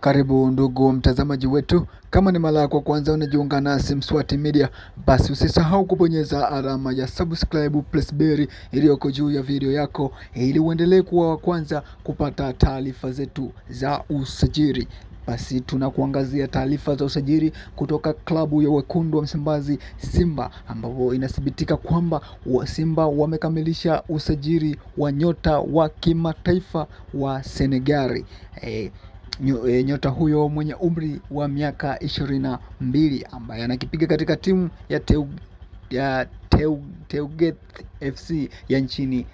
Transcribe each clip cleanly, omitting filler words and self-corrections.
Karibu ndugu mtazamaji wetu, kama ni mara yako kwanza unajiunga nasi Mswati Media, basi usisahau kubonyeza alama ya subscribe plus bell iliyoko juu ya video yako, ili uendelee kuwa wa kwanza kupata taarifa zetu za usajili. Basi tunakuangazia taarifa za usajili kutoka klabu ya wekundu wa Msimbazi Simba, ambapo inathibitika kwamba Simba wamekamilisha usajili wa nyota wa kimataifa wa Senegali. Nyota huyo mwenye umri wa miaka 22 ambaye anakipiga katika timu ya Teungueth FC ya nchini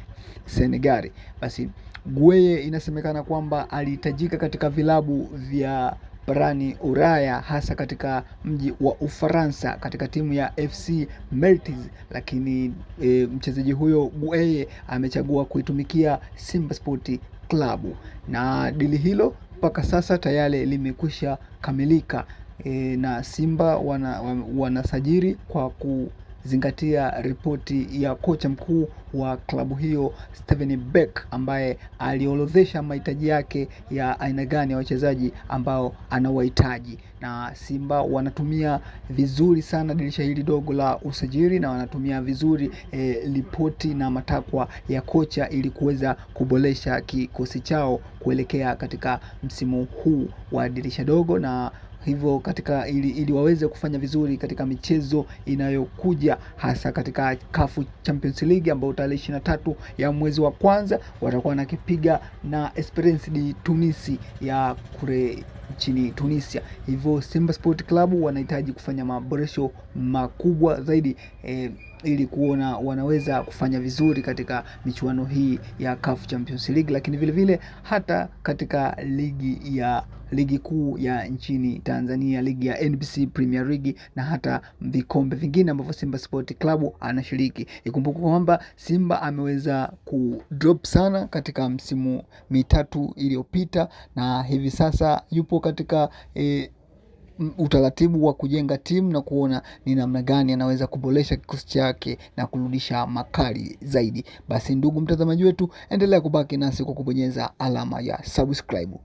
Senegali. Basi Gueye inasemekana kwamba alihitajika katika vilabu vya barani Ulaya hasa katika mji wa Ufaransa katika timu ya FC Metz, lakini mchezaji huyo Gueye amechagua kuitumikia Simba Sport Club na dili hilo mpaka sasa tayari limekwisha kamilika na Simba wanasajili kwa kuzingatia ripoti ya kocha mkuu wa klabu hiyo Steven Beck ambaye aliorodhesha mahitaji yake ya aina gani ya wachezaji ambao anawahitaji, na Simba wanatumia vizuri sana dirisha hili dogo la usajili na wanatumia vizuri ripoti na matakwa ya kocha ili kuweza kuboresha kikosi chao kuelekea katika msimu huu wa dirisha dogo na hivyo katika ili waweze kufanya vizuri katika michezo inayokuja hasa katika CAF Champions League ambayo tarehe 23 ya mwezi wa kwanza watakuwa wanakipiga na Esperance de Tunisi ya kule nchini Tunisia. Hivyo Simba Sport Club wanahitaji kufanya maboresho makubwa zaidi ili kuona wanaweza kufanya vizuri katika michuano hii ya CAF Champions League, lakini vile vile hata katika ligi kuu ya nchini Tanzania, ligi ya NBC Premier League na hata vikombe vingine ambavyo Simba Sport Club anashiriki. Ikumbuke kwamba Simba ameweza kudrop sana katika msimu mitatu iliyopita na hivi sasa yupo katika utaratibu wa kujenga timu na kuona ni namna gani anaweza kuboresha kikosi chake na kurudisha makali zaidi. Basi ndugu mtazamaji wetu, endelea kubaki nasi kwa kubonyeza alama ya subscribe.